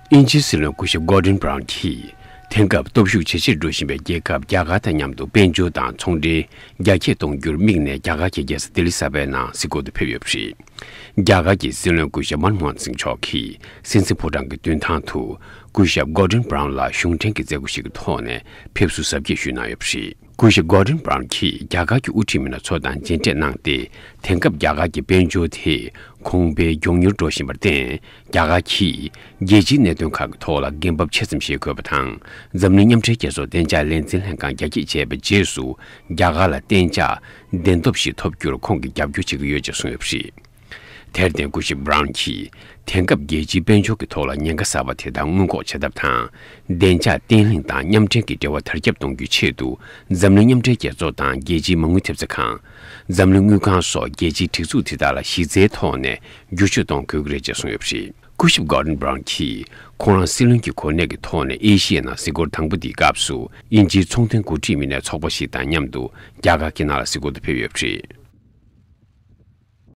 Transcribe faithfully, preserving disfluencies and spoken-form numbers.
དབྱིན་ཇིའི་སྲིད་བློན་སྐུ་ཞབས་Gordon Brown་གྱིས། དེང་སྐབས་སྟོབས་ཤུགས་ཇེ་ཆེར་འགྲོ་བཞིན་པའི་རྒྱལ་ཁབ་རྒྱ་གར་དང་མཉམ་དུ་དཔལ་འབྱོར་དང་ཚོང་འབྲེལ་རྒྱ་སྐྱེད་གཏོང་རྒྱུར་དམིགས་ནས་རྒྱ་གར་གྱི་རྒྱལ་ས་ལྡི་ལི་གསར་པའི་ནང་གཟིགས་སྐོར་དུ་ཕེབས་ཡོད་པ་རེད། རྒྱ་གར་གྱི་སྲིད་བློན་སྐུ་ཞབས་མན་མོ་ཧན་སིང་མཆོག་གིས་སྲིད་འཛིན་ཕོ་བྲང་གི་མདུན་ཐང་དུ་སྐུ་ཞབས་Gordon Brown་ལ་གཞུང་འབྲེལ་གྱི་མཛད་སྒོ་ཞིག་གི་ཐོག་ནས་ཕེབས་བསུ་གཟབ་རྒྱས་ཞུས་གནང་ཡོད་པ་རེད། སྐུ་ཞབས་Gordon Brown་གྱིས་རྒྱ་གར་གྱི་དབུ་ཁྲིད་མི་སྣ་ཚོ་དང་མཇལ་འཕྲད་གནང་སྟེ། དེང་སྐབས་རྒྱ་གར་གྱི་དཔལ་འབྱོར་དེ་གོང་འཕེལ་མགྱོགས་མྱུར་འགྲོ་བཞིན་པར་བརྟེན། རྒྱ་གར་གྱིས་རྒྱལ་སྤྱིའི་གནད་དོན་ཁག་གི་ཐོག་ལ་འགན་བབ་ཆེ་ཙམ་བཞེས་དགོས་པ་དང་། འཛམ་གླིང་མཉམ་འབྲེལ་རྒྱལ་ཚོགས་གཏན་འཇགས་ལས་འཛིན་ལྷན་ཁང་རྒྱ་སྐྱེད་བྱས་པའི་རྗེས་སུ། རྒྱ་གར་ལ་གཏན་འཇགས་བདེན་སྟོབས་ཤིག་ཐོབ་རྒྱུར་ཁོང་གིས་རྒྱབ་སྐྱོར་བྱེད་ཀྱི་ཡོད་ཅེས་གསུངས་ཡོད་པ་རེད། དེར་བརྟེན་སྐུ་ཞབས་Brown་གྱིས། དེང་སྐབས་རྒྱལ་སྤྱིའི་དཔལ་འབྱོར་གྱི་ཐོག་ལ་ཉེན་ཁ་གསར་པ་དེ་དག་སྔོན་འགོག་བྱེད་ཐབས་དང་། བདེ་འཇགས་བརྟན་ལྷིང་དང་མཉམ་འབྲེལ་གྱི་འབྲེལ་བ་དར་ཁྱབ་གཏོང་རྒྱུའི་ཆེད་དུ། འཛམ་གླིང་མཉམ་འབྲེལ་རྒྱལ་ཚོགས་དང་རྒྱལ་སྤྱིའི་མ་དངུལ་ཐེབས་རྩ་ཁང་། འཛམ་གླིང་དངུལ་ཁང་སོགས་རྒྱལ་སྤྱིའི་སྒྲིག་འཛུགས་དེ་དག་ལ་གཞི་རྩའི་ཐོག་ནས་བསྒྱུར་བཅོས་གཏོང་དགོས་ཀྱི་རེད་ཅེས་གསུངས་ཡོད་པ་རེད། སྐུ་ཞབས་Gordon Brown་གྱིས། ཁོང་རང་སྲིད་བློན་གྱི་གོ་གནས་ཀྱི་ཐོག་ནས་ཨེ་ཤི་ཡའི་ནང་གཟིགས་སྐོར་དང་པོ་དེའི་སྐབས་སུ། དབྱིན་ཇིའི་ཚོང་དོན་འགོ་ཁྲིད་མི་སྣའི་ཚོགས་པ་ཞིག་དང་མཉམ་དུ་རྒྱ་གར་གྱི་ནང་ལ་གཟིགས་སྐོར་དུ་ཕེབས་ཡོད་པ་རེད།